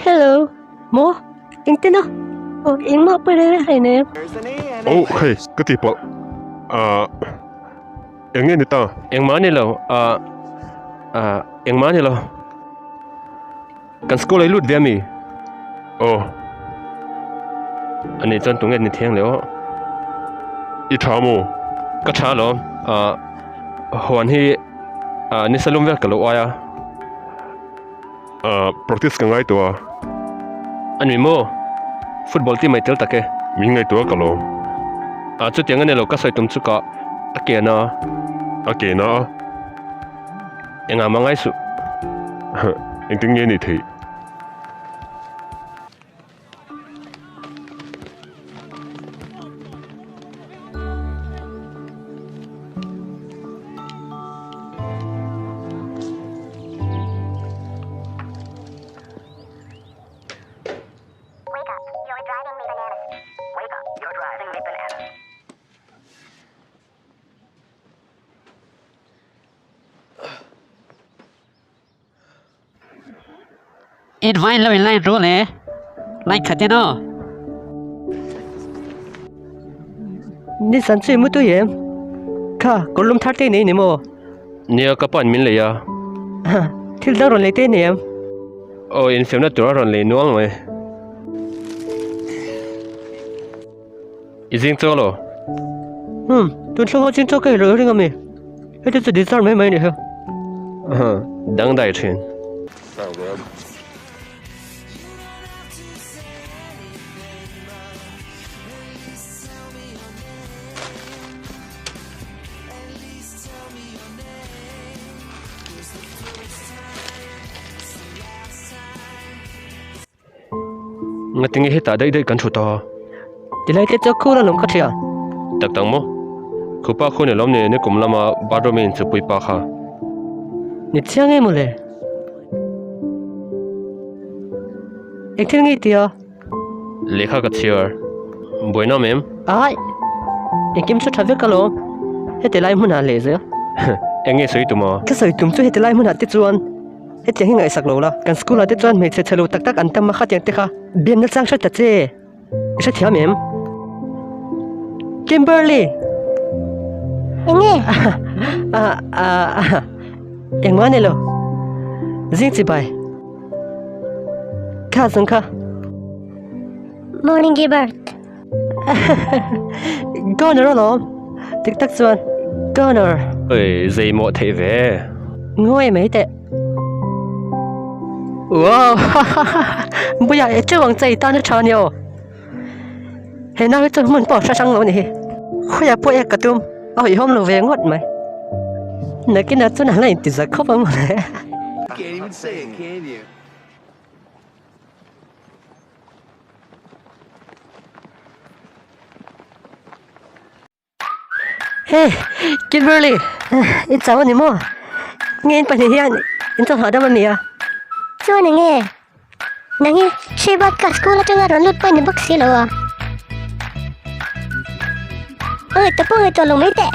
Hello, maw? Engtin a? Aw, engmah pawh reng reng hleinem. Oh, hei, ka ti palh. Ah, eng nge ni ta? Engmah ni lo, ah, ah, engmah ni lo. Kan school ah i lut ve ami? Aw. Ani chuan tunge ni thiang leh aw? I tha maw? Ka tha alawm, ah, huan hi, ah, nisa lum vel ka lo uai a. Ah, practice ka ngai tawh a. A ni maw? Football team a i tel tak e. Min ngaihtuah ka lawm. Ah, chutiang a ni lo, ka sawi tum chu ka a ke na. A ke na a. Engah mah ngai suh. Engtin nge ni theih? In vain lo in line ru le line khat in aw. Ni san chui mu tui em? Kha, kawrlum thar te nei ni maw? Nia, ka pa'n min lei a. Thil dang rawn lei te nei em? Aw, infiamna tur a rawn lei nual mai. I zing chaw lo? Umm, tun thleng ho zing chaw ka ei lo ring a mi? Heti chu dessert mai mai a ni hi. Dangdai thin. Ngatinge hetah daih daih kan thu ta? Tilai te chu khur alawm ka hria. Tak tak maw? Khupa khu ni lawm ni nikum lama bathroom in chupui pa kha. Ni chiang em mawle. Eng thil nge i tia? Lehkha ka chhiar. Buaina awm em? Ai! Engkim chu tha vek alawm. Heti lai hmunah leh zel. Eng nge sawi tum a? Ka sawi tum chu heti lai hmunah te chuan hetiang hi ngaihsak lo la. Kan school ah te chuan hmeichhe chhe lo tak tak an tam a khatiang te kha bianna chang hre ta che. I hrethiam em? Kimberly! Eng nge? Ah ah engmah ni lo. Zing chibai. Kha zung kha. Morning Gilbert. Gunner alawm. Dik tak chuan Gunner. Oi, zei mawh theih ve. Ngawi mai teh. Wow! Buia e teuh ang che i tan a tha nia aw. He nau hi chu hmun pawh hre hrang lo a ni hi. Khawiah pawh e ka tum a hawihhawm lo ve ngawt mai. Nakinah chuan a la inti za khawp ang mawle. Hey, Kimberly, in chau a ni maw? Nge in pahnih hian in chawlh hahdam a ni a? Chuan eng nge? Nang hi Sribat ka school atanga rawn lut pawh i ni bawk si lo a. A ngaihtuah pawh ngaihtuah lo mai teh.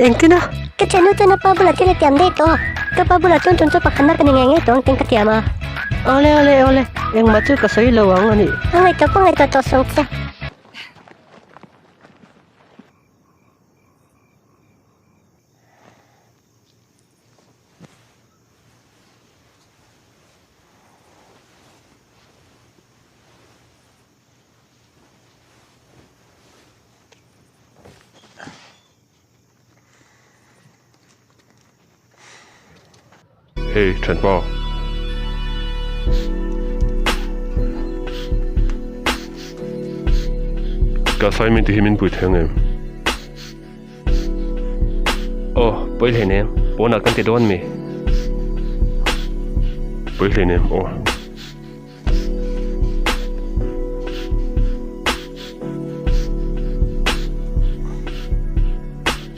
Engtin a? Ka thiannu chuan a pa bulah thil a tiam daih tawh a, ka pa bulah chuan tun chu pakhatna ka ni ngei ngei tawh ang tiin ka tiam a. Awle awle awle, engmah chu ka sawi lo ang a ni. A ngaihtuah pawh ngaihtuah tawh sawng che. Hey, thianpa. Ka assignment hi min pui thei ang em? Aw, pawi hle nem. Pawnah kan ti dawn mi? Pawi hle nem, aw.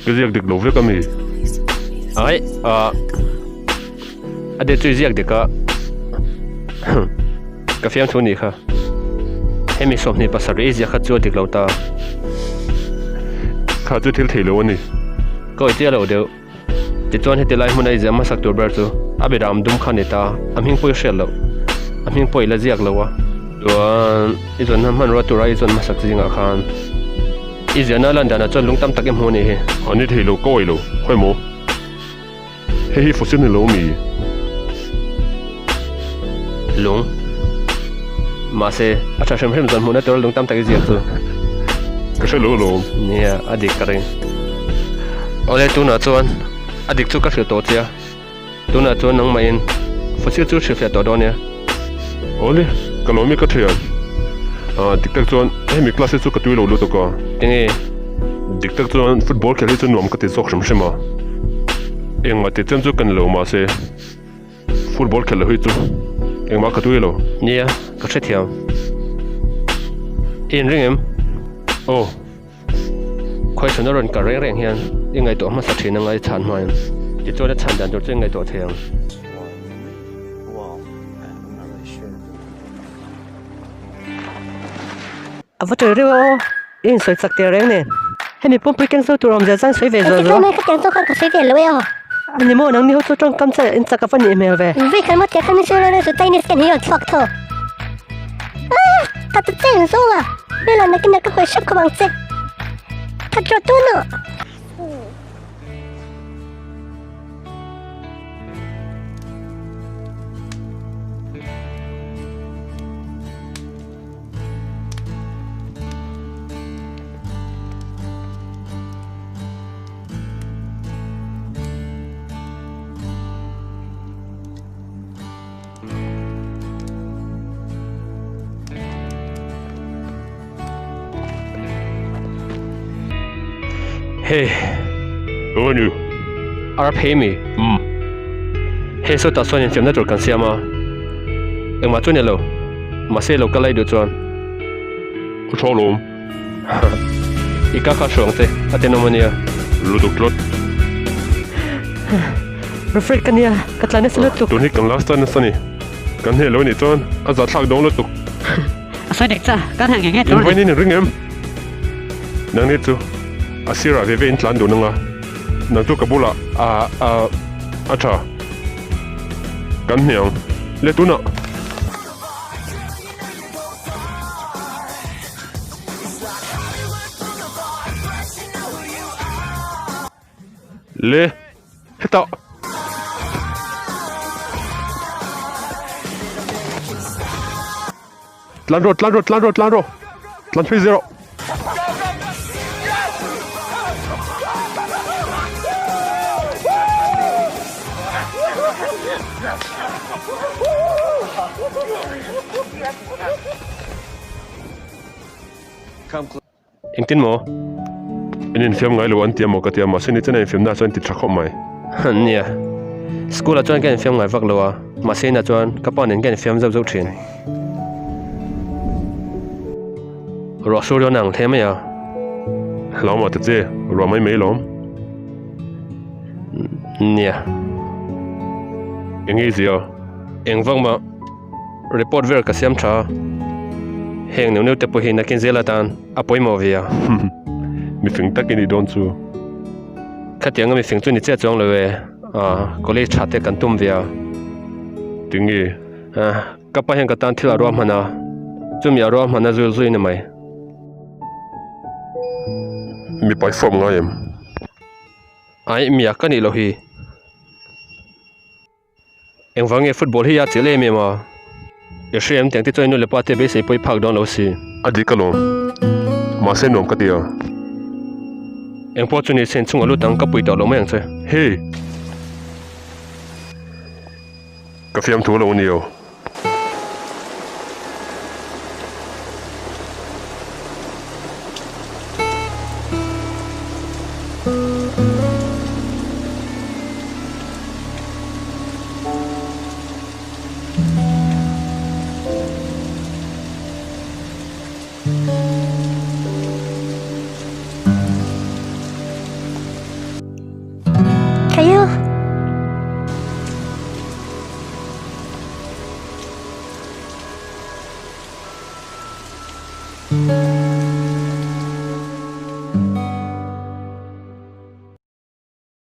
Ka ziak dik lo vek a mi? Ai, ah, a de chu i ziak dik a. Ka fiam thu nih kha. Hemi 27 i ziak kha chu a dik lo ta. Kha chu thil thei lo a ni. Ka awih chiah lo deuh. Tichuan heti lai hmuna i ziah hmasak tur ber chu a beram dum kha a ni ta, a hming pawh i hriat loh, a hming pawh i la ziak lo a. Chuan i zawn hmanrua tura i zawn hmasak zingah khan i ziahna lan danah chuan lung tam tak i hmu a nih hi. A ni thei lo, ka awih lo, khawi maw? Hei hi fossil ni lo mi? Lung. Mahse, a tha hrim hrim chuan hmuhna tura lung tam tak i ziak chu. Ka hre lo alawm. Nia, a dik ka ring. Awle, tunah chuan a dik chu ka hrilh tawh che a. Tunah chuan nangmahin fossil chu hrilhfiah tawh dawn nia. Awle, ka lawm i ka thian. Ah, dik tak chuan hemi class hi chu ka tui lo lutuk a. Enge? Dik tak chuan football khel hi chu nuam ka ti zawk hrim hrim a. Engmah tih chem chu ka ni lo mahse football khel lo hi chu engmah ka tui lo. Nia, ka hrethiam. I inring em? Aw. Khawichhun a rawn kal reng reng hian i ngaihtuah hmasa thin anga i chhan hmain tichuan a chhan dan tur chu i ngaihtuah thei ang. A va tawih reuh a aw, i insawi chak teh reng nen. Hemi pumpui keng zo tur awmzia chuan sawi ve zual zual. Engtikah ka tiang zawk khan ka sawi ve lo e aw. A ni maw, nangni ho chu tawngkam chiah in chak a va nih hmel ve. Vei khan maw tiang khan min sawi lo reng Chinese ten hi rawn chhuak tho. Ah! Ka ti cheng zawng a, hmel ah nakin ah ka hawi hrep khawp ang che. That rawh tun aw. Hey. Eng ni? Ar phei mi? Umm. Hei sawtah sawn infiamna tur kan siam a. Engmah chu ni lo. Mahse lo kal ai duh chuan. Ka tha alawm. I ka kha hruang che a tenawm a nia. Lutuk tlat. Refresh ka nia, ka tlan nasa lutuk. Tun hi kan last time nasa ni. Kan hneh lo anih chuan a zahthlak dawn lutuk. A sawi dik cha, kan han nge nge tur a ni. Invain in ring em? Nangni chu a sirah ve ve in tlan dun anga, nang chu ka bulah a a a tha. Kan hneh ang. Le tunah. Le hetah. Tlan rawh tlan rawh tlan rawh tlan rawh tlan phei zel rawh. Engtin maw? In infiam ngai lo an ti a maw ka ti a, mahse ni chuan a infiamna chuan ti tha khawp mai. Nia. School ah chuan ka infiam ngai vak lo a, mahse inah chuan ka pa nen ka infiam zauh zauh thin. Ruah sur dawn a ang hle mai a. Hlau mah ta che, ruah mai mai lawm. Nia. Eng nge i zia? Eng vak mah report vel ka siam tha a, heng neuh neuh te pawh hi nakin zel atan a pawimawh ve a. Mifing tak i nih dawn chu. Khatianga mifing chu ni chiah chuang lo e, college tha te kan tum ve a. Tinge? Ka pa hian ka tan thil a ruahman a, chumi a ruahman a zul zui ni mai. Mipa i fawp ngai em? Aih, mia ka nih loh hi. Engvang nge football hi a chilh em em a? I hria em tiang te chuan i nu leh pa te beisei pawh i phak dawn lo si. A dik alawm. Mahse nuam ka ti a. Engpawh chu ni se inchhungah lut ang ka pui tawh lo mai ang che. Hey! Ka fiamthu lo a ni o. Kayu.